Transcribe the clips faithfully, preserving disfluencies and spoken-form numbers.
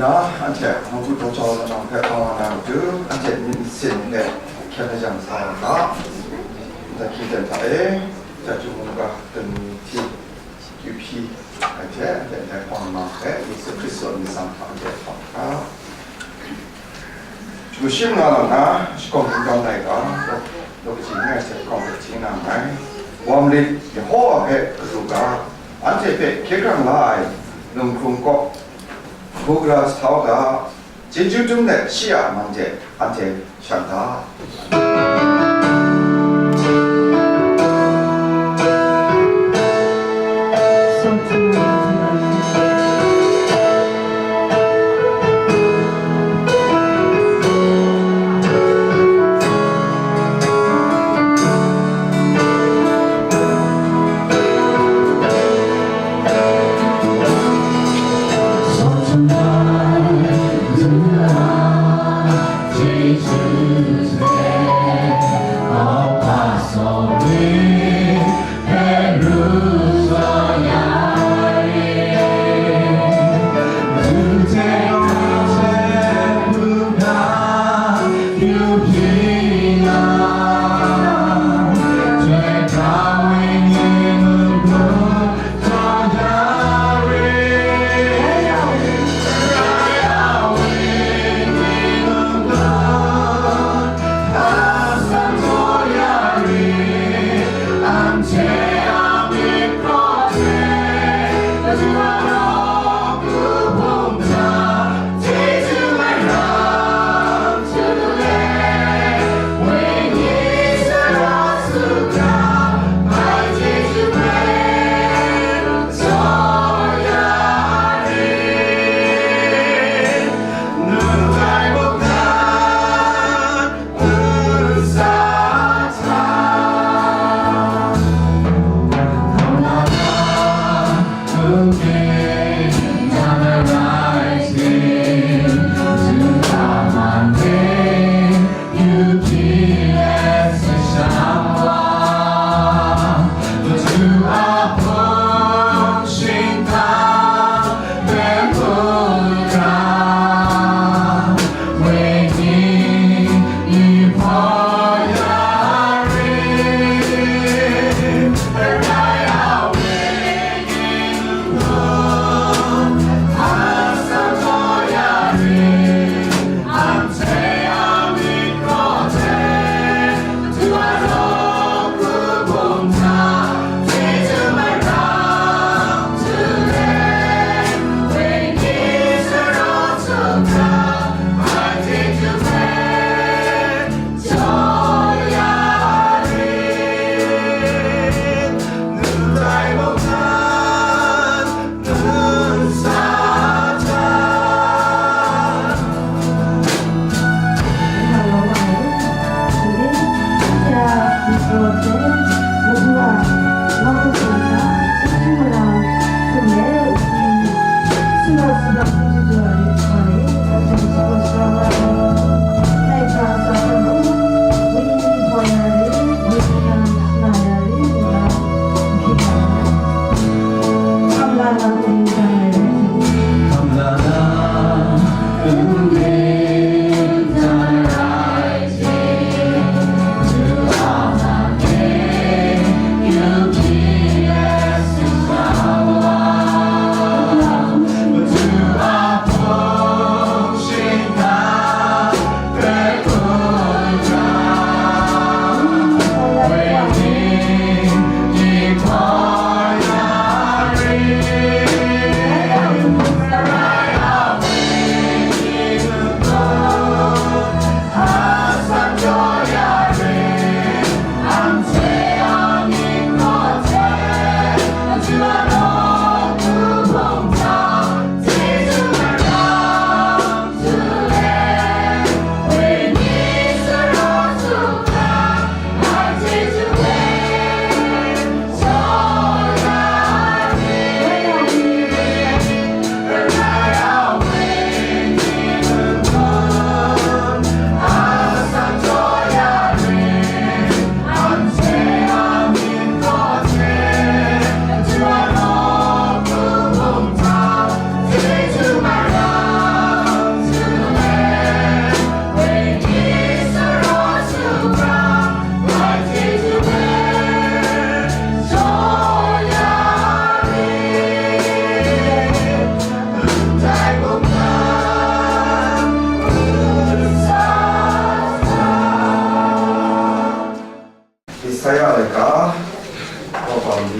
Na, anhte nawku daw jau law nang hpe hpang wa na matu, anhte myit masin de hkyen lajang sa wa ga. Nta hkying ten hta e, chyeju mungga dumi hti, kyu hpyi ai hte, anhte ndai hpang nang hpe Yesu Hkristu a myit tsang hta anhte hpang hkra. Shing nga lang na, shakawn kungdawn laika, daw kaji ngai hte hkawng hpe hti na nngai. Wam lit, Yehowa hpe garu ga, anhte hpe hkye hkrang la ai, lunghkrung kaw, hku gara sa u ga, chyeju dum let shi a man de anhte shan da.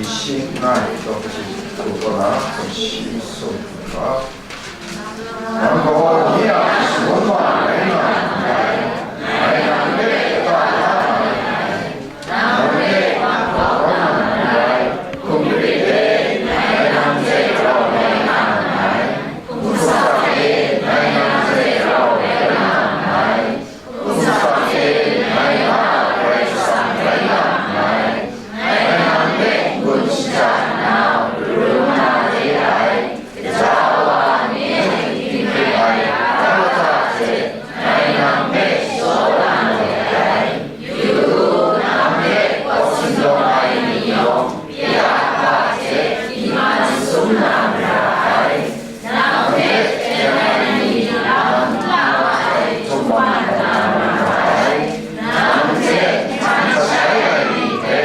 Shing ngai, taw kaji hku kaw na, tsun shi tsun hkra. Nang gaw nye a shangun ma rai nga nngai, ngai nang hpe kata la nga nngai. Nang hpe nang hkaw nga nngai, hkungrit e, ngai nang hte rau rai nga nngai. Hpung shingkang e, ngai nang hte rau rai nga nngai. Hpung shingkang e, ngai na a Karai Kasang rai nga nngai. Ngai nang hpe n-gun shaja nna, ru na re ai, gaja wa ni e n-gun hkrit ai, dai wa hta hte ngai nang hpe shaw na re ai. Yu u, nang hpe kaw sindawng ai ni yawng, ya hpa hte iman sum na mara ai. Nang hpe teng ai ni lam la wa ai htum wan na mara ai. Nang hte htan shai ai ni hpe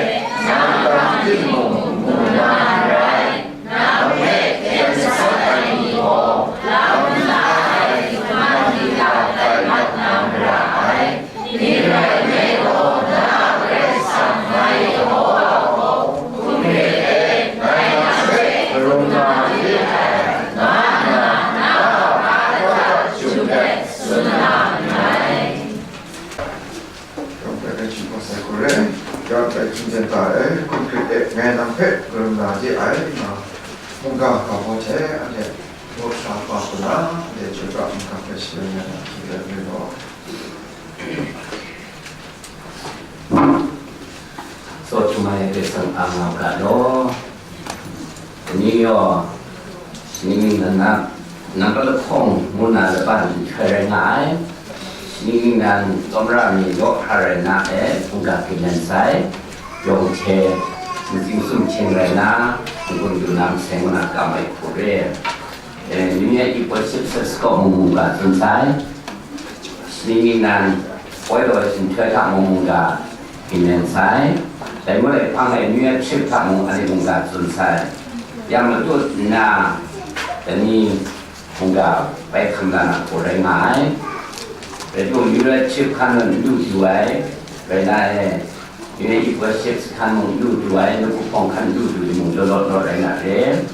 nang dang timung mu na mara ai. Nang hpe teng sat ai ni gaw lam la ai htum wan ni lam tai mat na mara ai. Ning rai nme law, na a Karai Kasang ngai Yehowa gaw hkungrit e, ngai nang hpe karum na re ai, nga nna na a hpa hta jum let tsun na nngai. Yawng bai hkrai hkying hpawt sai hku re, yawng bai hkying jen ta e, hkungrit e, ngai nang hpe karum na re ai, nga mungga ga baw hte anhte muk sha pa hku na, anhte chyoi pra mungga hpe shaloi ngai na hkying jen re law. Tsaw htum ai hpe tsang ang nga u ga law. Dai ni gaw, shaning ningnan na, nang lahkawng ngu na laban nhtoi rai nga ai. Shaning ningnan tsawmra mi law hkra rai na e, mungga hkrit len sai, yawng hte, matsing sumhkying rai na, n-gun du na maseng ngu na kam ai hku re. E, New Year Eve worship service kaw mung mungga tsun sai. Shaning ningnan, poi law nhtoi hta mung mungga hkrit len sai. Dai majaw hpang e New Year trip hta mung anhte mungga tsun sai. Yang matut nna, dai ni mungga bai hkam la na hku rai nga ai. Rai timung, New Year trip hkan mung n du du ai, rai na e, New Year Eve worship hkan mung n du du ai, nawku hpawng hkan n du du timung, law law law rai na re.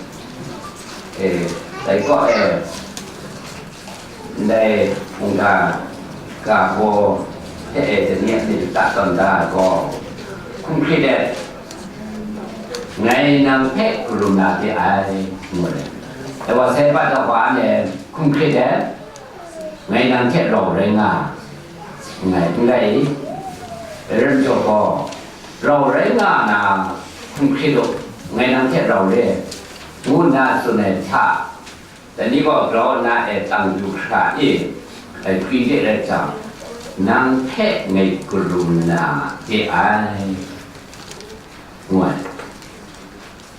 E, dai kaw e, ndai mungga ga baw hte e dai ni a myit lata tawn da ai gaw, hkungrit e, ngai nang hpe karum na de ai, ngu ai. Dai wa sai bat da wa e, hkungrit e, ngai nang hte rau rai nga nngai, n rai i? Dai rai majaw gaw, rau rai nga na, hkungrit u, ngai nang hte rau re, ngu nna tsun ai hta, dai ni gaw grau nna e tang du hkra e, ai hkri de rai jang, nang hpe ngai karum na de ai, ngu ai.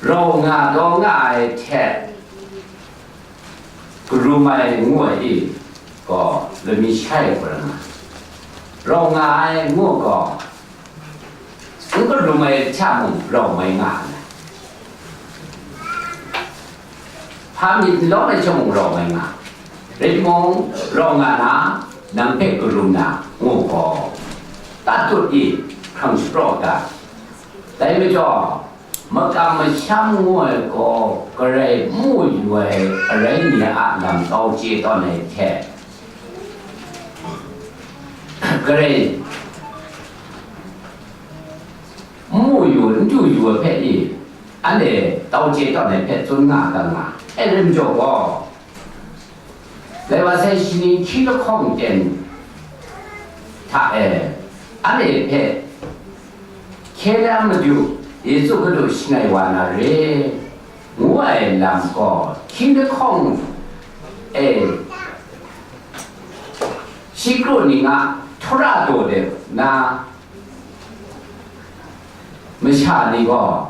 Rau nga taw nga ai hte karum ai ngu ai i gaw, lami shai ai hku rai nga ai. Rau nga ai ngu gaw, n karum ai hta mung rau mai nga ai. Hpa myit n lawm ai chyawm mung rau mai nga ai. Rai timung, rau nga na, nang hpe karum na, ngu gaw, tatut i hkrang shapraw ga. Dai majaw, makam masham ngu ai gaw, Karai mu yu ai arai ni a lam tau chye tawn ai hte, Karai mu yu, n du yu ai hpe i, anhte tau chye tawn ai hpe tsun nga ga nga. E, rai majaw gaw, dai wa sai shaning hkying lahkawng ten hta e, anhte hpe hkye na Madu Yesu Hkristu shangai wa na re, ngu ai lam gaw, hkying lahkawng e, shi kru ning a htura daw de na masha ni gaw,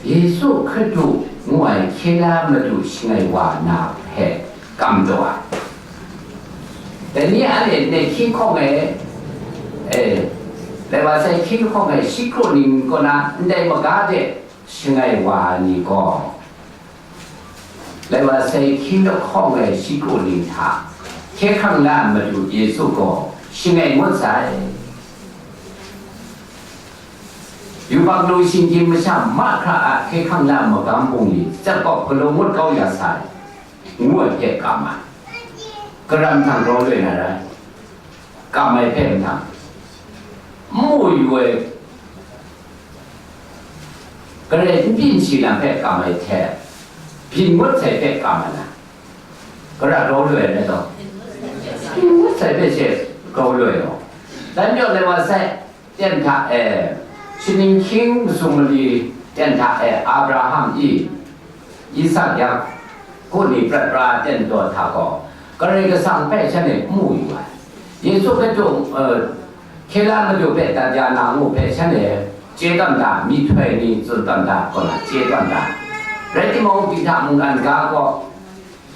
Yesu Hkristu ngu ai hkye na Madu shangai wa na hpe kam taw ai. Dai ni anhte ndai hkying hkawng e, e, dai wa sai hkying hkawng e shi kru ning kaw na ndai maga de shangai wa ai ni gaw, dai wa sai hkying lahkawng e shi kru ning hta hkye hkrang la ai Madu Yesu gaw shangai ngut sai. Yubak lu shinggyim masha mahkra a hkye hkrang na magam bungli, tsep kawp galaw ngut kau ya sai, ngu ai hpe kam ai. Karam htang grau loi na rai, kam ai hpe mahtang, n mu yu ai, Karai n byin shi lam hpe kam ai hte, byin ngut sai hpe kam ai na, kara grau loi ai rai taw? Byin ngut sai hpe she grau loi ai gaw, dan yawt lai wa sai, ten hta e, shaning hkying masum mali ten hta e, Abraham i, Isak, Yaku ni prat pra ten daw hta gaw, Karai Kasang hpe shanhte n mu yu ai. Yesu Hkristu, eh, Hkye la Madu hpe dat ya na ngu hpe shanhte chye tawn da, myihtoi ni tsun tawn da, kaw na chye tawn da. Rai timung, Pita mungkan ga gaw,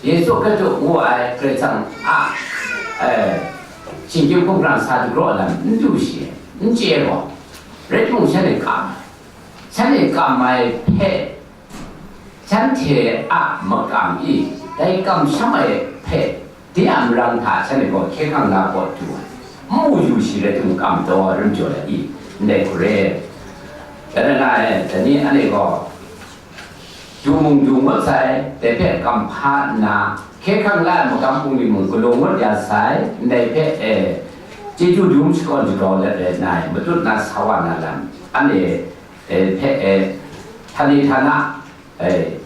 Yesu Hkristu ngu ai Karai Kasang a, eh, shinggyim hkungran sa dagraw lam n du shi, n chye gaw, rai timung, shanhte kam ai. Shanhte kam ai hpe, shanhte a makam i, dai kamsham ai hpe, de a marang hta shanhte gaw hkye hkrang na kaw du ai. N mu yu shi rai timung, kam taw ai rim jaw ai i, ndai hku re. Dai rai na e, dai ni anhte gaw, du mung du ngut sai, dai hpe kam hpa nna, hkye hkrang la ai magam bungli mung galaw ngut ya sai, ndai hpe e, chyeju dum shakawn shakau let rai nna, matut na sa wa na lam, anhte, e, hpe, e, htani htana, e,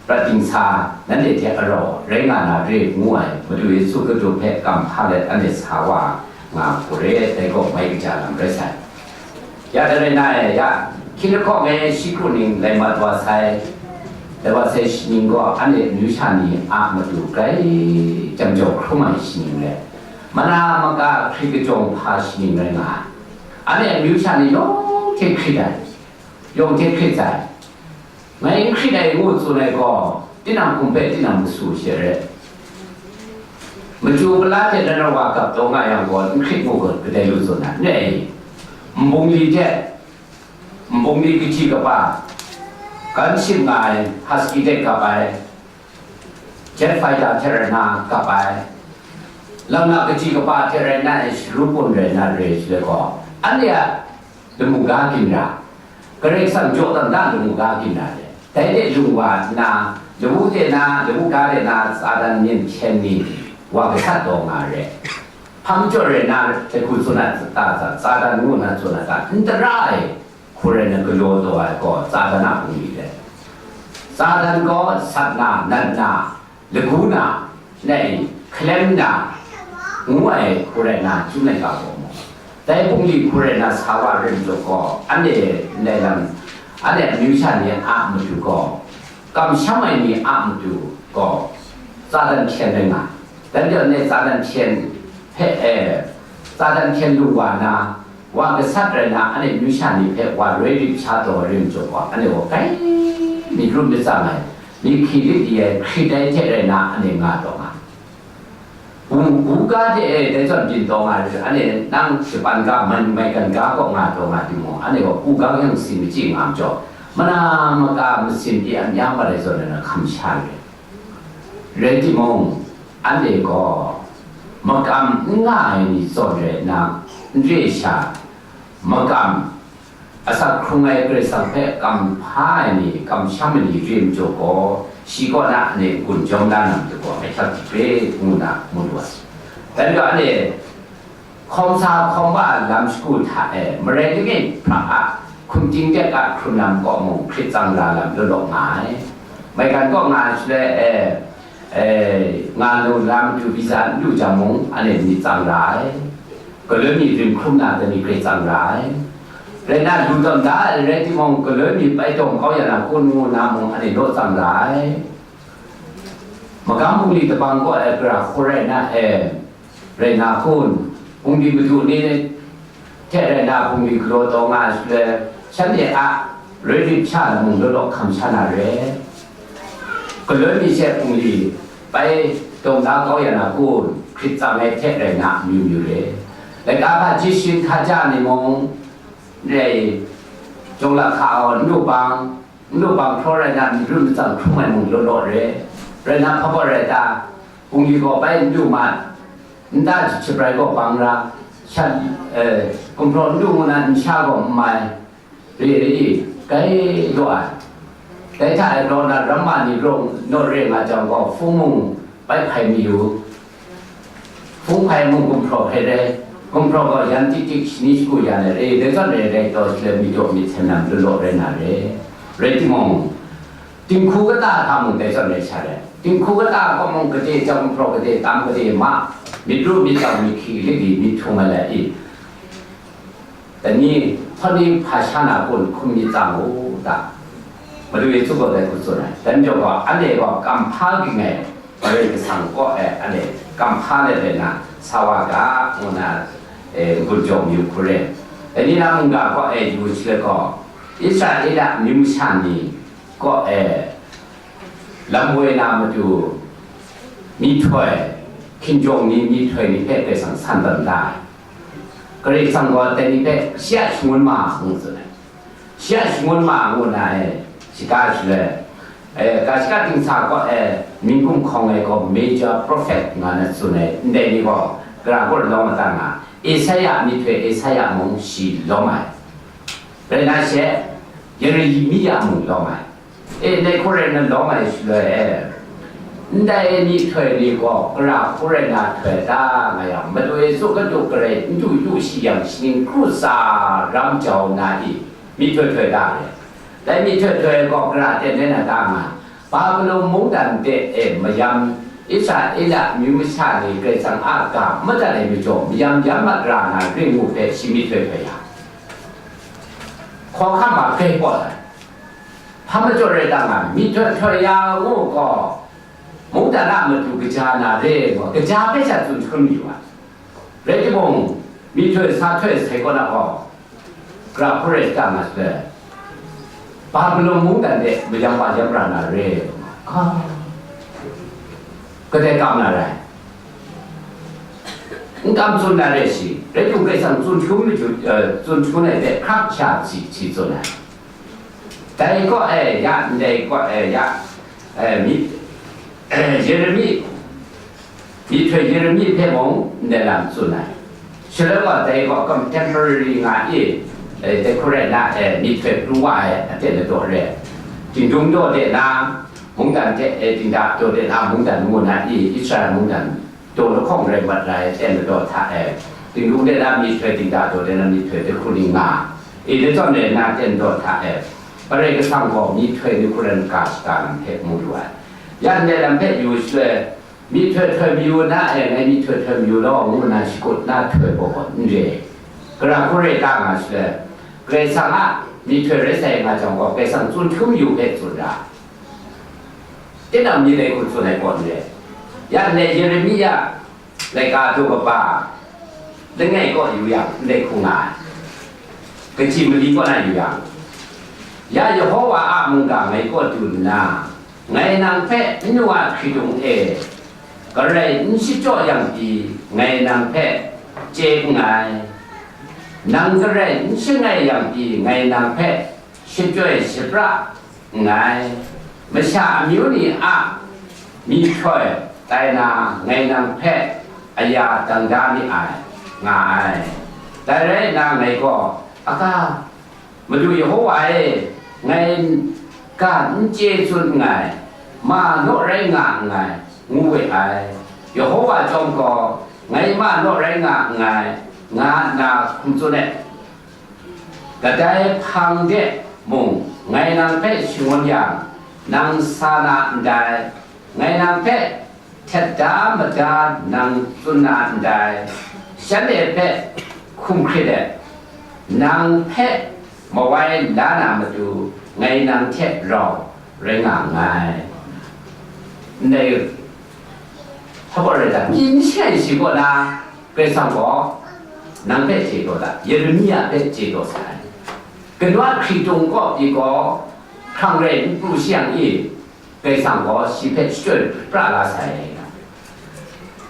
prat dingsa, nanhte hte arau rai nga na re, ngu ai Madu Yesu Hkristu hpe kam hpa let anhte sa wa nga hku re, dai gaw mai kaja lam rai sai. Ya dai rai na e, ya, hkying lahkawng e shi kru ning lai mat wa sai, lai wa sai shi ning gaw, anhte amyu sha ni a matu grai jang jaw hkrum ai shi ning rai, mana maka hkrit kajawng hpa shi ning rai nga ai. Anhte amyu sha ni yawng hte hkrit ai, yawng hte hkrit ai. Ngai n hkrit ai ngu tsun ai gaw, tinang hkum hpe tinang masu she re. Machyu pala hte nan wa gap taw nga yang gaw, n hkrit ngu gaw, kadai lu tsun ai, n rai. Nbungli hte, nbungli kaji kapa, gan shim nga ai, husky hte gap ai, jet fighter hte rai na gap ai, lam na kaji kapa hte rai na, sharu pun rai na re shaloi gaw, anhte a lamu ga ginra, Karai Kasang jaw dan da lamu ga ginra re. Dai de lung wa nna, lawu de na, lawu ga de na, Satan myen hkyen ni wa gasat taw nga re. Hpa majaw rai na, hte hku tsun ai ta, ta, Satan ngu na tsun ai ta, n tara ai, hku rai na galaw taw ai gaw, Satan a bungli re. Satan gaw sat na, nat na, lagu na, nai hkalem na, ngu ai hku rai na, chyum laika gaw mu. Dai bungli hku rai na sa wa rim jaw gaw, anhte ndai lam, anhte amyu sha ni a matu gaw, kamsham ai ni a matu gaw, Satan hkyen rai nga. Dan jaw, ndai Satan hkyen hpe, e, Satan hkyen lu wa na, wa gasat rai na, anhte amyu sha ni hpe wa roi rip sha taw ai rim jaw gaw, anhte gaw grai myit rum myit tsang ai, myit hkri lit di ai, hkrit ai hte rai na, anhte nga taw nga. U, u ga de e, dai zawn byin taw nga ai, anhte nang shapan ga, man, maigan ga kaw nga taw nga timung, anhte gaw u ga yang sin machyi nga majaw, mana maka masin pyi a mya mat ai zawn rai na hkam sha re. Rai timung, anhte gaw makam n nga ai ni zawn rai nna, n re sha, makam asak hkrung ai Karai Kasang hpe kam hpa ai ni, kamsham ai ni re majaw gaw, shi kaw na anhte n-gun jawm la na matu gaw, ahkyak hte ngu na mu lu ai. Dai majaw anhte hkawm sa hkawm ba lam shagu hta e, marai langai hpra a hkum ting de a hkrun lam kaw mung hkrit tsang ra lam law law nga ai. Maigan kaw nga ai shaloi e, e, nga lu lam du visa n du jang mung, anhte myit tsang ra ai. Galoi mi rim hkrum na, dai ni hkrit tsang ra ai. Rai na, lu tawn da ai rai timung, galoi mi bai tawn kau ya na kun ngu na mung, anhte law tsang ra ai. Magam bungli dabang kaw ai gara hku rai na e, rai na kun, bungli madu ni hte rai na bungli galaw taw nga ai shaloi, shanhte a roi rip sha na mung law law hkam sha na re. Galoi mi she bungli bai tawn da kau ya na kun, hkrit tsang ai hte rai na amyu myu re. Laika hpaji shin hkaja ni mung, rai, jawng la hka ai n lu bang, n lu bang hkraw rai na, myit rum myit tsang hkrum ai mung law law re. Rai na, hpa gaw rai ta, bungli gaw bai n du mat, nta jahprai gaw bang ra, shan, eh, gumhpraw n du ngu na, nsha gaw n mai, Re ai, gai law ai. Dai hta e, raw na ramma ni rawng naw re nga jang gaw, hpung mung bai hpai mi u, hpung hpai mung gumhpraw hpai rai, gumhpraw gaw yan tik tik shani shagu ya na re, dai zawn rai rai taw, shi le mi daw mi hten na malu law rai na re. Rai timung, dinghku kata hta mung dai zawn rai sha rai. Dinghku kata gaw mung gade jang gumhpraw gade tam gade ma, myit ru myit tau myit hkri lit di myit htung ai lai i. Dai ni hpawt ni hpa sha na kun hkum myit tsang u ta? Madu Yesu gaw dai hku tsun ai. Dai majaw gaw, anhte gaw kamhpa ging ai Karai Kasang kaw e anhte kamhpa let let na sa wa ga, ngu na, e, n-gun jaw mayu hku re. Dai ni na mungga kaw e yu shi let gaw, Israela amyu masha ni kaw e lam woi na matu myihtoi, hkinjawng ni myihtoi ni hpe Karai Kasang san tawn da ai. Karai Kasang gaw dai ni hpe shi a shangun ma ngu tsun ai. Shi a shangun ma ngu na e, shika shaloi, e, ga shaka dingsa kaw e, Mingkum hkawng e gaw major prophet nga na tsun ai, ndai ni gaw gara kaw lawm a ta nga, Esaia, myihtoi Esaia mung shi lawm ai. Rai na she, Yeremia mung lawm ai. E, ndai hku rai na lawm ai shaloi e, ndai myihtoi ni gaw gara hku rai na htoi ta nga yang, Madu Yesu Hkristu garai n du yu shi yang, shaning kru tsa ram jau na i, myihtoi htoi ta re. Dai myihtoi htoi gaw gara ten rai na ta nga, Babilon mungdan de e mayam Israela amyu masha ni Karai Kasang a ga madat ai majaw, mayam yam mat ra na ring ngu hpe shi myihtoi htoi ya, hkawhkam a grai pawt ai. Hpa majaw rai ta nga, myihtoi htoi ya ngu gaw, mungdan a matu kaja na re gaw, kaja hpe sha tsun hkrum yu ai. Rai timung, myihtoi sa htoi sai kaw na gaw, gara hku rai ta nga shaloi, Babilon mungdan de mayam wa yam ra na re. Ah. Kadai kam na rai? N kam tsun na re shi, rai timung, Karai Kasang tsun hkrum maju, eh, tsun hkrum ai hte hkrak sha si, si tsun ai. Dai kaw e ya, ndai kaw e ya, eh, mi, eh, Yeremi, myihtoi Yeremi hpe mung ndai lam tsun ai. Shaloi gaw dai gaw contemporary nga i, eh, dai hku rai na, eh, myihtoi pru wa ai aten ladaw re. Dingdung daw de na, mungdan hte, eh, dingda daw de na, mungdan ngu na i, Israel mungdan daw lahkawng rai mat ra ai aten ladaw hta e, dingdung de na myihtoi, dingda daw de na myihtoi dai hku ni nga, i, dai zawn rai na aten ladaw hta e, Karai Kasang gaw myihtoi ni hku rai na ga shada lam hpe mu lu ai. Ya ndai lam hpe yu shaloi, myihtoi htoi mayu na e, ngai myihtoi htoi mayu law, ngu na shakut na htoi gaw n re. Gara hku rai ta nga shaloi, Karai Kasang a myihtoi rai sai nga jang gaw, Karai Kasang tsun hkrum yu hpe tsun ra. Tinang myit dai hku tsun ai gaw n re. Ya ndai Yeremia laika daw kaba langai kaw yu yang, ndai hku nga ai. Kaji mali kaw na yu yang, ya Yehova a mungga ngai kaw du nna, ngai nang hpe n-, nu a hkritung e garai n shachyaw yang pyi, ngai nang hpe chye nngai. Nang garai n shangai yang pyi, ngai nang hpe shachyoi shapra nngai. Masha amyu ni a myihtoi tai na, ngai nang hpe aya dang da mi ai, nga ai. Dai rai nna ngai gaw, "Aga, Madu Yehova e, ngai ga n chye tsun nngai, ma naw rai nga nngai," ngu we ai. Yehova chyawm gaw, "Ngai ma naw rai nga nngai," nga nna hkum tsun ai. Kadai hpang de mung ngai nang hpe shangun yang, nang sa na ndai, ngai nang hpe htet da mada nang tsun na ndai, shanhte hpe hkum hkrit ai, nang hpe mawai la na matu, ngai nang hte rau rai nga nngai. Ndai hpa rai ta, pyi n shangai shi kaw na, Karai Kasang gaw nang hpe chye taw da, Yeremia hpe chye taw sai. Kanu a hkritung kaw pyi gaw, hkrang rai n pru shi yang i, Karai Kasang gaw shi hpe shachyoi pra la sai.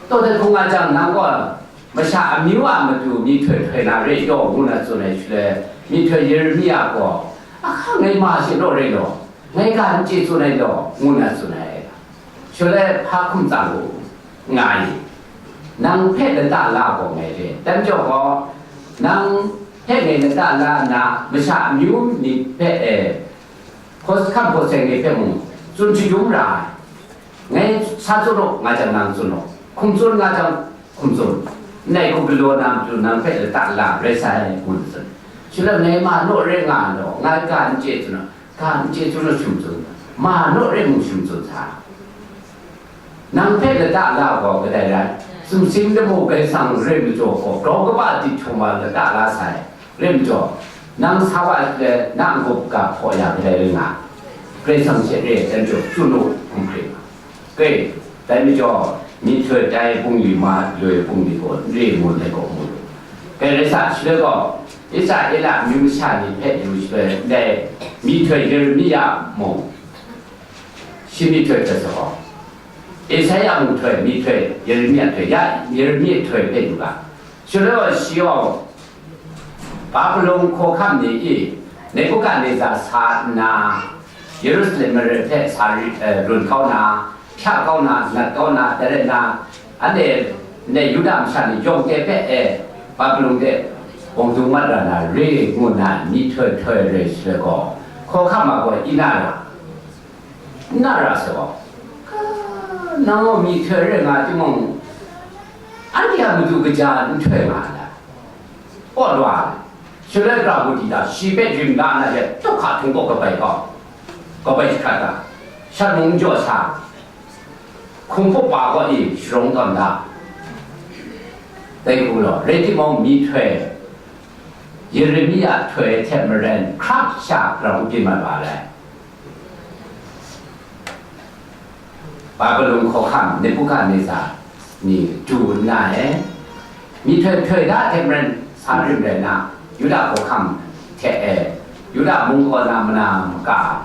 Taw dat hkung nga jang, nang gaw masha amyu a matu myihtoi htoi na re yaw, ngu na tsun ai shaloi, myihtoi Yeremia gaw, "Ahka ngai ma she law rai law, ngai ga n chye tsun ai law," ngu na tsun ai. Shaloi hpa hkum tsang u, nga ai. Nang hpe lata la gaw ngai re. Dai majaw gaw, nang Hpe ngai lata la nna, masha amyu ni hpe, e, hkaw-, hkam hkaw seng ni hpe mung tsun shadum ra ai. Ngai sa tsun u, nga jang nang tsun u, hkum tsun nga jang hkum tsun, ndai hku galaw na matu nang hpe lata la rai sai, ngu tsun. Shaloi ngai ma naw re nga law, ngai ga n chye tsun u, ga n chye tsun u, shum tsun, ma naw re mung shum tsun sa. Nang hpe lata la gaw kadai rai? Sumsing lamu Karai Kasang rai majaw gaw, grau kaba di htum wa lata la sai. Rai majaw, nang sa wa ai hte na n-gup ga hpaw ya kadai rai nga? Karai Kasang hte re ai aten jaw tsun u, hkum hkrit nga. Kai, dai majaw, myihtoi tai bungli ma loi bungli gaw n re ngu ndai gaw mu lu. Kai rai sa, shaloi gaw, Israela amyu masha ni hpe yu shaloi, ndai myihtoi Yeremia mung, shi myihtoi hpe sa gaw, Esaia mung htoi, myihtoi, Yeremia htoi, ya Yeremia htoi hpe yu ga. Shaloi gaw shi gaw Babilon hkawhkam ni i Nebukadnezar sa nna, Yerusalem mare hpe sa ri-, eh, run kau na, hpya kau na, nat kau na, dai rai nna, anhte ndai Yuda masha ni yawng hte hpe, eh, Babilon de bawng dung mat ra na re ngu nna myihtoi htoi rai shaloi gaw, hkawhkam a gaw i na ra, n na ra sai gaw, ka, nang gaw myihtoi rai nga timung, anhte a matu kaja n htoi nga ai. Pawt wa ai. Shaloi gara hku di da, shi hpe rim da na hte, tuk hka htung kaw kabai kau, kabai jahkrat da, shat mung n jaw sa, hkum hpup pa kaw e sharawng tawn da, dai hku law, rai timung, myihtoi Yeremia htoi hte maren hkra sha gara hku byin mat wa ai. Babilon hkawhkam Nebukadnezar ni du nna e, myihtoi htoi da hte maren sa rim rai nna, Yuda hkawhkam hte e, Yuda mung kaw na mana maka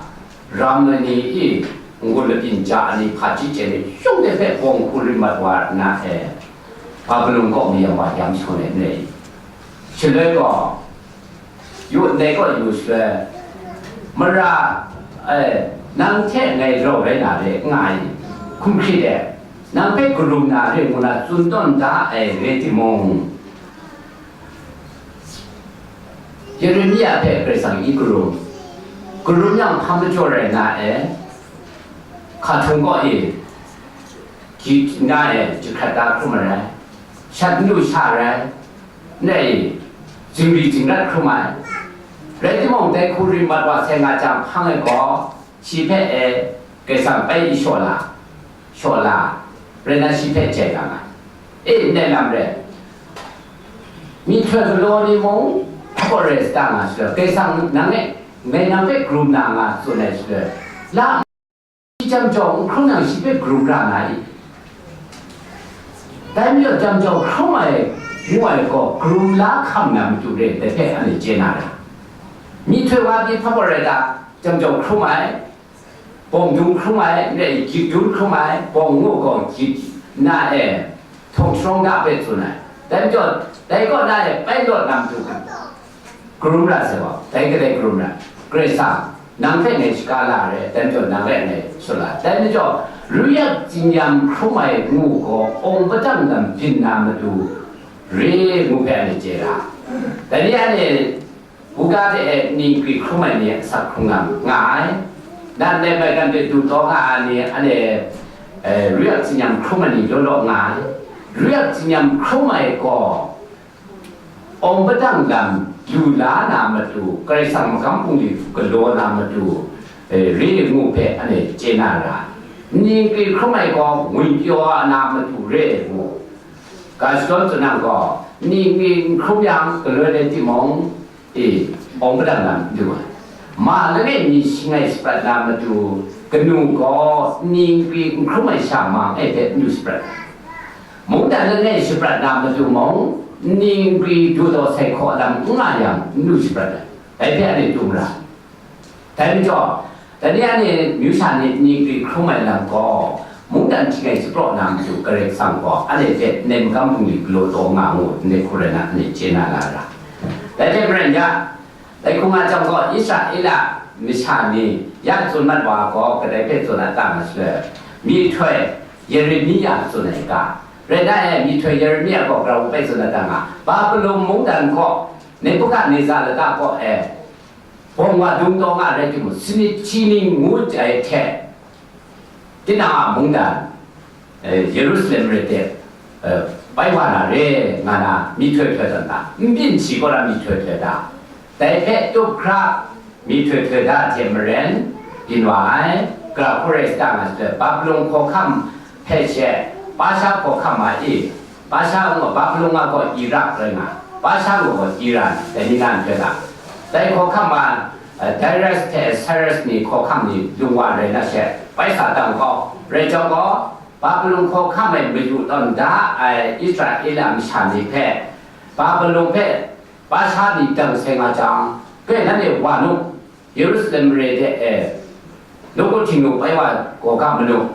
ram ai ni i, n-gun labyin ja ai ni, hpaji chye ai ni, shawng de hpe bawng hku rim mat wa nna e, Babilon kaw mayam wa yam shawn ai n rai i? Shaloi gaw, yu ndai kaw yu shaloi, mara, eh, nang hte ngai rau rai na re, nga ai, hkum hkrit e, nang hpe karum na re ngu na tsun tawn da ai rai timung, Yeremia hpe Karai Kasang i karum, karum yang hpa majaw rai na e, hka htung kaw e, gyit na e, jahkrat da hkrum ai rai, shat n lu sha ai rai, ndai zingri zingrat hkrum ai. Rai timung, dai hku rim mat wa sai nga jang hpang e gaw, shi hpe e, Karai Kasang bai i shaw la, shaw la, rai na shi hpe jai nga ai. E, ndai lam rai, myihtoi galaw ni mung, hpaw rai sa ta nga shaloi, Karai Kasang nang e, ngai nang hpe karum na nga tsun ai shaloi, la, shi jam jau n hkrum yang shi hpe karum ra na i? Dai majaw jam jau hkrum ai, ngu ai gaw, karum la hkam na matu re, dai hpe anhte chye na ra. Myihtoi wa pyi hpa gaw rai ta, jam jau hkrum ai, bawng dung hkrum ai, n rai, gyit dun hkrum ai, bawng ngu gaw gyit na e, htawng sharawng da hpe tsun ai. Dai majaw, dai kaw na e bai lawt na matu, karum ra sai gaw, dai kadai karum ra, Karai Kasang, nang hpe ngai shaga la re, dai majaw nang rai ngai shaw la, dai majaw, ruyak tsinyam hkrum ai ngu gaw, awng padang lam byin na matu re ngu hpe anhte chye ra. Dai ni anhte, buga de e ningkri hkrum ai ni asak hkrung nga, nga ai. Nat nep ai kan hte du taw nga ai ni, anhte, eh, ruyak tsinyam hkrum ai ni law law nga ai. Ruyak tsinyam hkrum ai gaw, awng padang lam lu la na matu, Karai Kasang magam bungli galaw na matu, eh, re ngu hpe anhte chye na ra. Ningkri hkrum ai gaw, ngwipyaw na matu re ngu. Ga shadawn tsun nang gaw, ningkri n hkrum yang, galoi rai timung, e, awng padang lam n du ai. Ma langai mi shangai shaprat na matu, kanu gaw ningkri n hkrum ai sha ma e hpe n du shaprat ai. Mungdan langai shaprat na matu mung, ningkri du taw sai hkaw lam n nga yang, n du shaprat ai. Dai hpe anhte dum ra ai. Dai majaw, dai ni anhte myu sha ni ningkri hkrum ai lam gaw, mungdan htinggai shapraw na matu Karai Kasang gaw, anhte hpe nai magam bungli galaw taw nga ngu, ndai hku rai na, anhte chye na la ra. Dai hte maren ya, dai hku nga jang gaw, Israela masha ni ya tsun mat wa gaw, kadai hpe tsun a ta nga shaloi, myihtoi Yeremia tsun ai ga, rai na e, myihtoi Yeremia gaw grau hpe tsun a ta nga, Babilon mungdan gaw, Nebukadneza lata kaw e, bawng wa dung taw nga rai timung, sanit hti ning ngu ai hte, tinang a mungdan, eh, Yerusalem mare de, eh, bai wa na re, nga na myihtoi htoi tawn ta, n byin shi kaw na myihtoi htoi ta, dai hpe tup hkra myihtoi htoi ta hte maren, byin wa ai, gara hku rai sa ta nga sai, Babilon hkawhkam hpe she, Pasha hkawhkam ma i, Pasha ngu Babilon a gaw Irak rai nga, Pasha ngu gaw Iran, dai ni nan hpe la. Dai hkawhkam ma, eh, Darius hte Cyrus ni hkawhkam ni lung wa rai na she, bai sa tam kau. Rai jang gaw, Babilon hkawhkam e mayu tawn da ai Israela masha ni hpe, Babilon hpe Pasha ni dang sai nga jang, grai nanhte wa nu, Yerusalem mare de e, nawku htingnu bai wa gaw ga manu,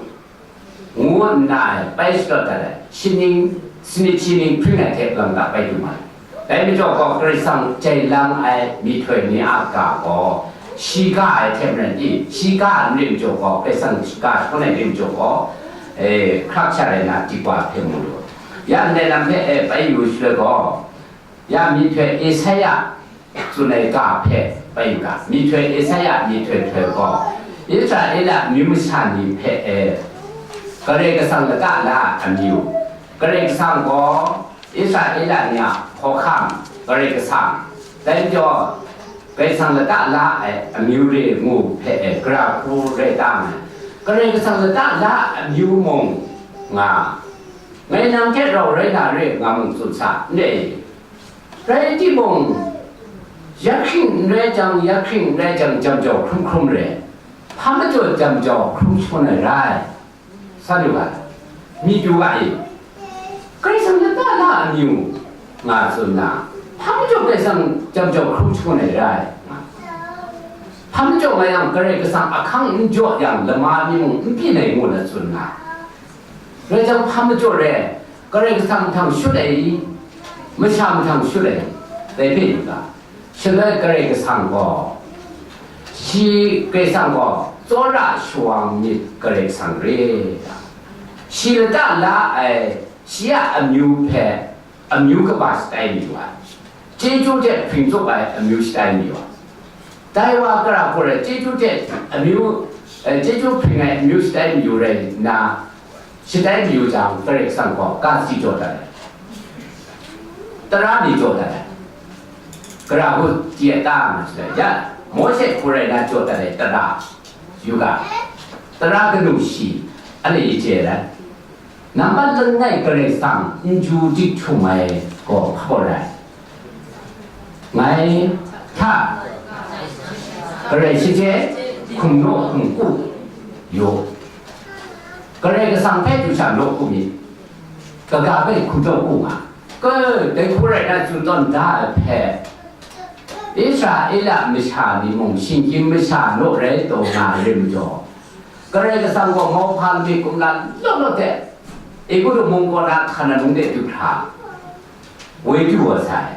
ngu nna ai bai shadawt dat ai, shi ning, sanit shi ning hpring ai hte lang ga bai du ma ai. Dai majaw gaw, Karai Kasang jai lang ai myihtoi ni a ga gaw, shi ga ai hte maren i, shi ga ai mare majaw gaw, Karai Kasang ga shagun ai mare majaw gaw, e, hkrak sha rai na, dikwa hpe mu lu. Ya ndai lam hpe e bai yu shaloi gaw, ya myihtoi Esaia tsun ai ga hpe bai yu ga, myihtoi Esaia myihtoi htoi gaw, Israela amyu masha ni hpe e, Karai Kasang lata la ai amyu, Karai Kasang gaw Israela ni a hkawhkam, Karai Kasang, dai majaw, Karai Kasang lata la ai amyu re ngu hpe e, gara hku rai ta nga ai. Karai Kasang lata la ai amyu mung nga, ngai nang hte rau rai na re nga mung tsun sa, n re. Rai timung, ya hkring n rai jang, ya hkring n rai jang, jam jau hkrum hkrum re, hpa majaw jam jau hkrum shangun ai rai, sa lu ga, myit yu ga i, Karai Kasang lata la amyu nga tsun na, hpa majaw Karai Kasang jam jau hkrum shangun ai rai, nga, hpa majaw nga yang Karai Kasang ahkang n jaw yang lama mi mung n byin ai ngu na tsun na, rai jang, hpa majaw re, Karai Kasang mahtang shut ai i, masha mahtang shut ai, dai hpe yu ga, shaloi Karai Kasang gaw, shi Karai Kasang gaw tsawra shawang myit Karai Kasang re, shi lata la ai, shi a amyu hpe, amyu kaba shatai mayu ai, chyeju hte hpring tsup ai amyu shatai mayu ai. Dai wa gara hku rai, chyeju hte amyu, eh, chyeju hpring ai amyu shatai mayu rai nna, shatai mayu jang, Karai Kasang gaw ga sadi jaw dat ai, tara ni jaw dat ai, gara hku chye ta nga shaloi, ya, Mawshe hku rai na jaw dat ai tara yu ga, tara kanu shi, anhte chye ai. Nambat langai Karai Kasang n ju dik htum ai gaw hpa gaw rai? Ngai hta, Karai shachye, hkum naw hkum ku yu. Karai Kasang hpe du sha naw ku myit, kaga hpe hkum naw ku nga. Ka, dai hku rai na tsun tawn da ai hpe, Israela masha ni mung shinggyim masha naw rai taw nga re majaw, Karai Kasang gaw mauhpa lamik kumla law law hte, Egutu mung kaw na Hkanan mung de du hkra, woi du wa sai.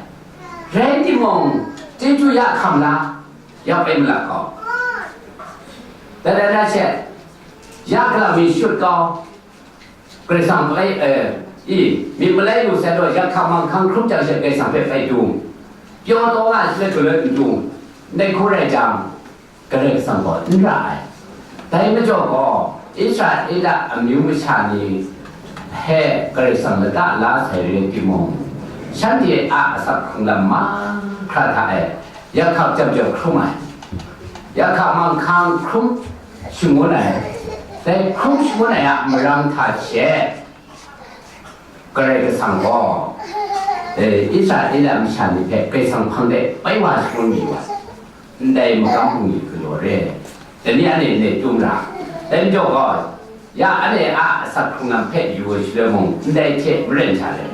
Rai timung, chyeju ya hkam la, ya pai malat kau. Dai dai na she, ya galam mi shut kau, Karai Kasang malai, eh, i, myit malai lu sai law, ya hkam manghkang hkrum jang she Karai Kasang hpe pai dung, pyaw taw nga ai shaloi galoi n dung, ndai hku rai jang, Karai Kasang gaw n ra ai. Dai majaw gaw, Israela amyu masha ni hpe Karai Kasang lata la sai rai timung, shanhte a asak hkrung lam mahkra hta e, ya hkap jam jau hkrum ai, ya hkap manghkang hkrum shangun ai, dai hkrum shangun ai a marang hta she, Karai Kasang gaw, eh, Israela masha ni hpe Karai Kasang hpang de bai wa shangun mi wa, ndai magam bungli galaw re, dai ni anhte ndai tum ra, dai majaw gaw, ya anhte a asak hkrung lam hpe yu ai shaloi mung, ndai hte maren sha let,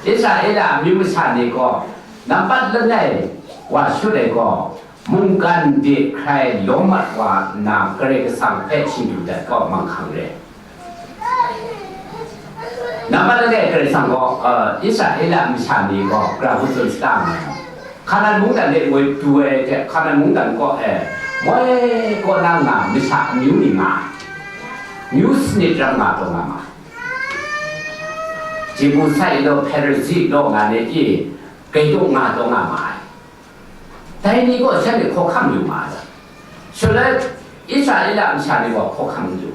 Israela amyu masha ni gaw, nambat langai wa shut ai gaw, mungkan de hkrai lawm mat wa nna, Karai Kasang hpe shingdu dat kau manghkang re. Nambat langai Karai Kasang gaw, uh, Israela masha ni gaw, gara hku tsun shada nga ai. Hkanan mungdan de woi du ai hte, Hkanan mungdan kaw e, moi kaw na nga masha amyu ni nga ai. Myu sanit ram nga taw nga ma ai. Jebusi law, Hperisi law nga ni i, Kaitung nga taw nga ma ai. Dai ni gaw shanhte hkawhkam lu ma ai. Shaloi Israela masha ni gaw hkawhkam n lu.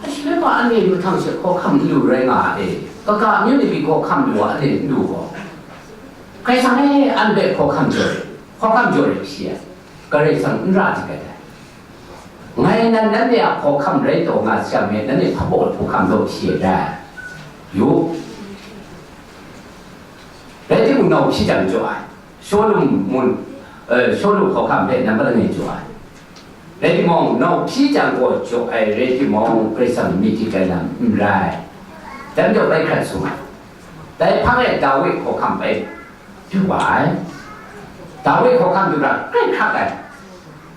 Shaloi ma anhte mahtang she hkawhkam n lu rai nga ai. Kaga amyu ni pyi hkawhkam lu wa, anhte n lu gaw. Karai Kasang e, an hpe hkawhkam jaw rit, hkawhkam jaw rit hpyi ai. Karai Kasang n ra dik ai dai. Ngai nan, nanhte a hkawhkam rai taw nga sai yang, nanhte hpabaw hkawhkam law hpyi ai dai. Yu. Rai timung, nau hpyi jang jaw ai. Solomon, eh, Solomon hkawhkam hpe nambat langai jaw ai. Rai timung, nau hpyi jang gaw jaw ai rai timung, Karai Kasang myit hkrit ai lam n rai. Dai majaw bai hkrat sung ai. Dai hpang e Dawi hkawhkam bai du wa ai. Dawi hkawhkam du ra, grai hkrak ai.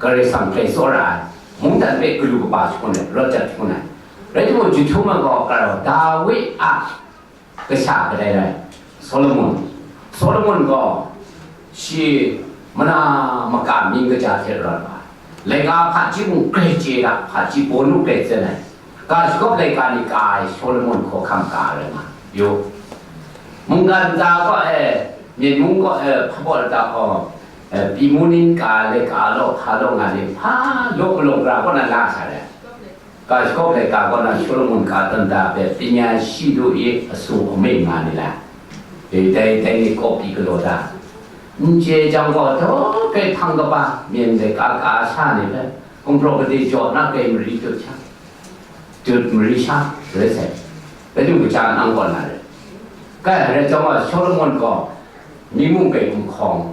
Karai Kasang grai tsawra ai. Mungdan hpe galu kaba shangun ai, rawt jat shangun ai. Rai timung, jahtum ai gaw, kara Dawi a kasha kadai rai, Solomon. Solomon gaw shi mana maka mying kaja hte rawt wa ai. Laika hpaji mung grai chye ga, hpaji bawnu grai tsun ai. Ga shagawp laika ni ka ai Solomon hkawhkam ka rai nga yu. Mungkan nta kaw e, Myen mung kaw e, hpabaw lata kaw, e, pyi mu ning ka ai laika law, hpa law nga ni, hpa law malawng gara kaw na la sa ai. Ga shagawp laika kaw na Solomon ka tawn da ai hpe, panya shi lu i, asu amai nga ni la, e, dai, dai ni kaw pyi galaw da. N chye jang gaw, daw grai hpang kaba myen laika ka sha ni hpe, gumhpraw gade jaw na grai mari tut sha, tut mari sha rai sai. Rai timung, kaja nang kaw na rai. Kai, rai jang gaw, Solomon gaw myi mung grai gumhkawng,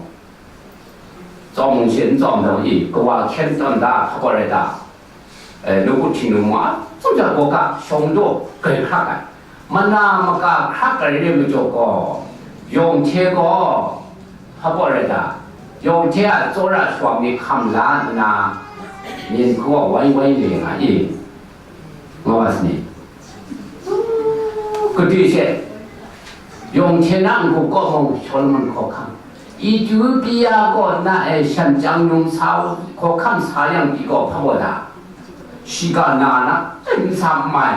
tsawm mung she n tsawm dawng i, kawa hkyen tawn da, hpabaw rai da, e, nawku htingnu mung a, tsawm ja gaw ga, shawng daw grai hkrak ai. Mana maka hkrak ai re majaw gaw, yawng hte gaw, hpabaw rai da, yawng hte a tsawra shawng ni hkam la nna, myen hku gaw wai wai le nga i, nga wa sa ni? Kade she, yawng hte na n-gu kaw mung Solomon hkawhkam, Ethiopia kaw na e shan chyang num sa hkawhkam sa yang pyi gaw hpabaw da, shiga na na, n sa n mai.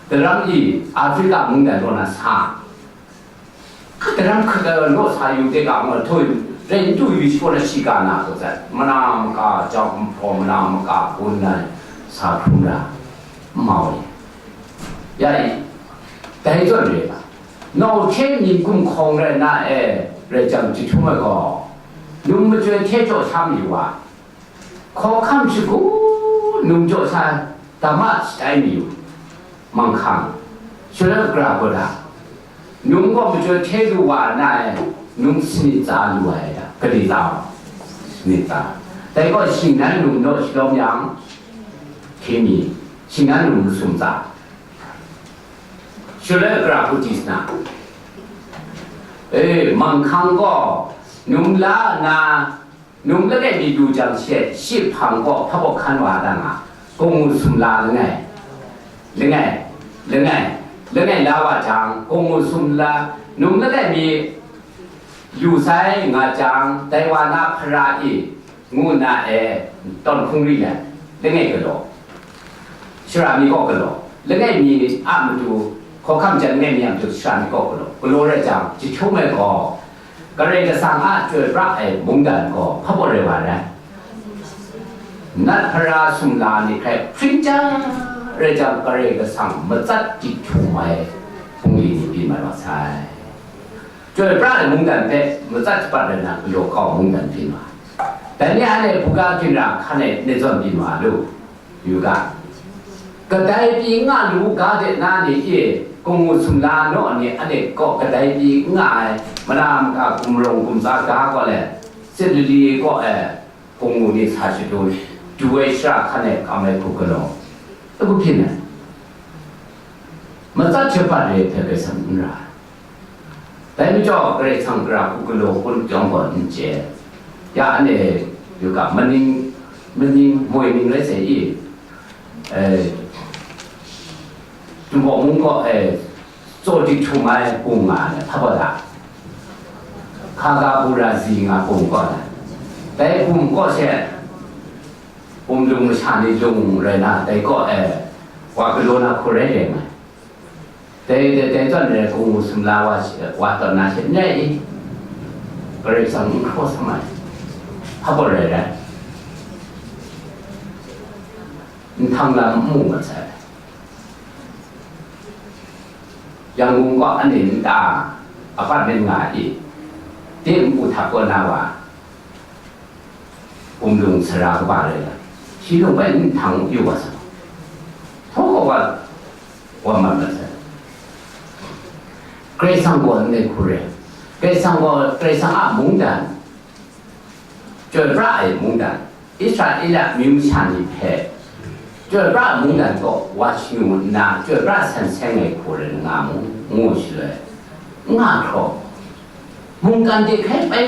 Daram i Africa mungdan kaw na sa, daram hkak ai law sa yu de ga, ma htoi, rai n du yu shaw na shiga na kaw zat, mana maka jang hpaw, mana maka gun na sa hkrum ra, n mau ni. Ya i, dai zawn re ga, nau hte myi gumhkawng rai na e, rai jang, jahtum ai gaw, num machyoi hte jaw sha mayu wa, hkawhkam shagu num jaw sha, dama shatai mayu, manghkang, shaloi gara kaw da, num gaw machyoi hte lu wa na e, num sanit tsa lu ai da, gade tsa, sanit tsa. Dai gaw shingnan num naw shalawm yang, hkye mi, shingnan num masum tsa. Shaloi gara hku di sa na, e, manghkang gaw num la nna, num langai mi lu jang she, shi hpang gaw hpabaw hkan wa da nga, gawngngu sumla langai, langai, langai, langai la wa jang, gawngngu sumla, num langai mi lu sai nga jang, dai wa na hpara e, ngu nna e, tawn hkungri let, langai galaw, shara mi kaw galaw, langai mi a matu, hkawhkam jan langai mi a matu, shara mi kaw galaw, galaw rai jang, jahtum ai gaw, Karai Kasang a chyoi pra ai mungdan gaw hpabaw rai wa rai. Nat hpara sumla ni hkrai hpring chyang rai jang, Karai Kasang matsat di htum ai bungli ni byin mat wa sai. Chyoi pra ai mungdan hpe matsat shapat rai na, galaw kau mungdan byin wa. Dai ni anhte hpuga ginra hkan e ni zawn byin wa lu. Yu ga, kadai pyi nga lu ga de na ni e, gawngngu sumla naw ni anhte kaw kadai pyi nga ai, mala maka gumrawng gumtsa ga kaw le, sit lali kaw e, gawngngu ni sa shadun, du ai shara hkan e kam ai hku galaw, a ku hpyin ai. Matsat shapat re ai hpe Karai Kasang n ra ai. Dai majaw, Karai Kasang gara hku galaw kun chyawm gaw n chye. Ya anhte yu ga, maning, maning moi ning rai sai i, eh, Jinghpaw mung gaw, eh, tsaw dik htum ai bum nga ai, hpa baw da. Hkaga bura zi nga bum kaw ai. Dai bum kaw she, bum lung masha ni lung rai na, dai kaw e, wa galaw na hku rai leng ai. Dai, dai, dai zawn e, gawngngu sumla wa, wa tawn na she n rai i? Karai Kasang n hkraw sa mai. Hpa gaw rai rai. Nhtang lam n mu mat sai. Yangon kaw anhte nta apartment nga i, de npu hta kaw na wa, bumlung sara kaba rai la, shi lung bai nhtang yu wa sa, htaw kaw wa, wa mat mat sai. Karai Kasang gaw ndai hku re. Karai Kasang gaw, Karai Kasang a mungdan, chyoi pra ai mungdan, Israela amyu masha ni hpe chyoi pra mungdan kaw wa shanu nna, chyoi pra san seng ai hku rai nga mu, ngu shaloi, n nga hkraw, mungkan de hkai bai,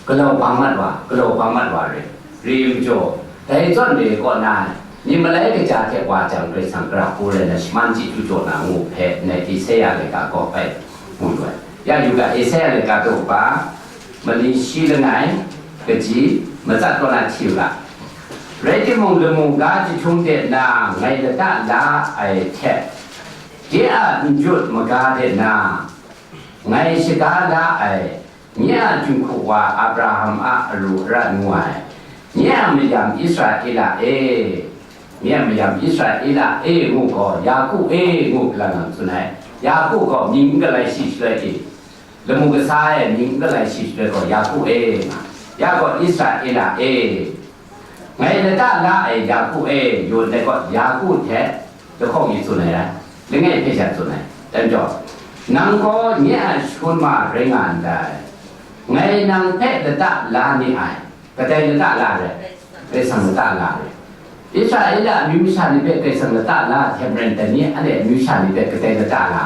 galaw bang mat wa, galaw bang mat wa re, re majaw, dai zawn re kaw na, myit malai kaja hte wa jang, Karai Kasang gara hku rai na, shaman chyeju jaw na ngu hpe, ndai Isaya laika kaw bai mu lu ai. Ya yu ga, Isaya laika daw kaba, mali shi langai, kaji, matsat kaw na hti u ga. Rai timung, lamu ga jahtum de na ngai lata la ai hte, de a n jut maga de na ngai shaga la ai, nye a jinghku wa Abraham a aru ara ngu ai, nye a mayam Israela e, nye a mayam Israela e ngu gaw, Yaku e ngu galang lang tsun ai. Yaku gaw mying n galai shi shaloi e, lamu kasa e mying n galai shi shaloi gaw, Yaku e nga, ya gaw Israela e. Ngai lata la ai Yaku e, yaw ngai gaw Yaku hte lahkawng mi tsun ai rai, langai hpe sha tsun ai. Dai majaw, nang gaw nye a shangun ma rai nga ndai. Ngai nang hpe lata la ni ai. Kadai lata la rai? Karai Kasang lata la rai. Israela amyu masha ni hpe Karai Kasang lata la ai hte maren, dai ni anhte amyu masha ni hpe kadai lata la?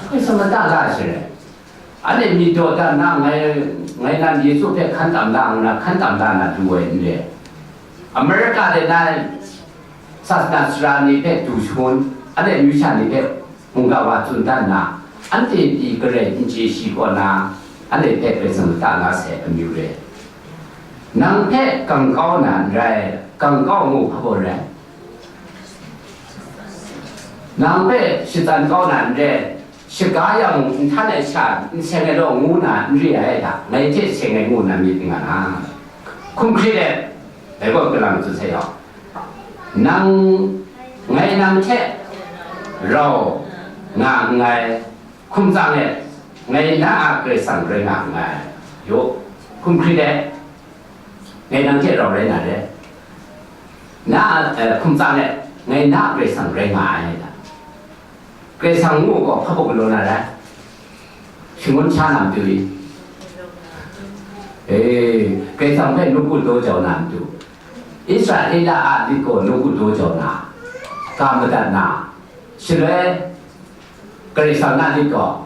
Karai Kasang lata la shi rai. Anhte myit daw dan na, ngai, ngai nan Yesu hpe hkan tam la nna, hkan tam la na du ai n re. Amerika de na sasana sara ni hpe du shangun, anhte amyu sha ni hpe mungga wa tsun dan na, anhte pyi garai n chye shi kaw na, anhte hpe Karai Kasang lata la sai amyu re. Nang hpe gang kau na n rai, gang kau ngu hpa gaw rai? Nang hpe shatsan kau na n rai, shaga yang nhtan ai sha n seng ai law ngu na n re ai da, ngai hte seng ai ngu na myit n nga na? Hkum hkrit let, dai gaw kalang tsun sai yawng, nang ngai nang hte rau nga nngai, hkum tsang let, ngai na a Karai Kasang rai nga nngai. Yaw, hkum hkrit let, ngai nang hte rau rai na re. Na a, eh, hkum tsang let, ngai na a Karai Kasang rai nga ai da. Karai Kasang ngu gaw hpa buk galaw na rai? Shangun sha na matu i? E, Karai Kasang hpe nawku daw jau na matu? Israela a lit gaw nawku daw jau na, ga madat na, shaloi Karai Kasang na lit gaw,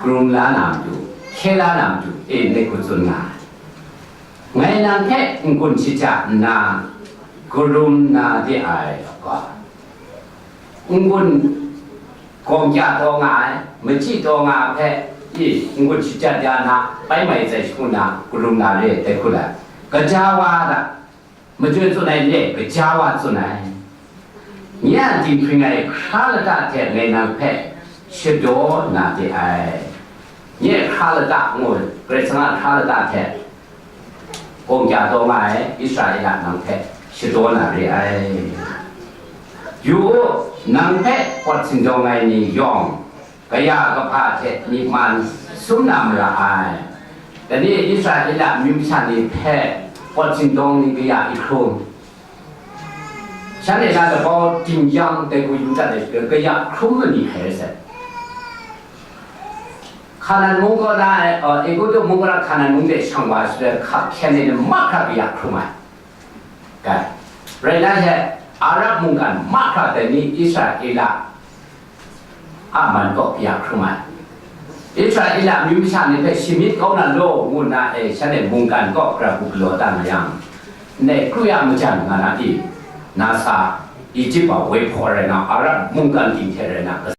karum la na matu, hkye la na matu, e, ngai hku tsun nga ai. Ngai nang hpe n-gun shaja nna, karum na de ai, gaw. N-gun gawng kya taw nga ai, machyi taw nga ai hpe, i, n-gun shajat ya na, bai mai tsai shangun na, karum na re ai, dai hku lai. Gaja wa hta, majoi tsun ai n re, gaja wa tsun ai. Nye a dinghpring ai hkra lata hte ngai nang hpe shadaw na de ai. Nye hkra lata ngu, Karai Kasang a hkra lata hte gawng kya taw nga ai Israela nang hpe shadaw na re ai. Yu u, nang hpe pawt sindawng ai ni yawng, kaya kahpa hte myi man sum na mara ai. Dai ni Israela amyu masha ni hpe pawt sindawng ni kaya i hkrum? Shanhte na dabau ting yang dai hku yu dat ai, kaya hkrum ma ni hkai rai sai. Hkanan mung kaw na, uh, Egutu mung kaw na Hkanan mung de shang wa shaloi, hkap hkyen ai ni mahkra kaya hkrum ai. Kai. Rai na she, Arab mungkan mahkra dai ni Israela a man kaw kaya hkrum ai. Israela amyu masha ni hpe shamyit kau na law, ngu nna, e, shanhte mungkan kaw gara bu galaw dan ma yang, ndai kru ya majan nga na i, nasa, Egutu a woi hpaw rai na, Arab mungkan ting hte rai na,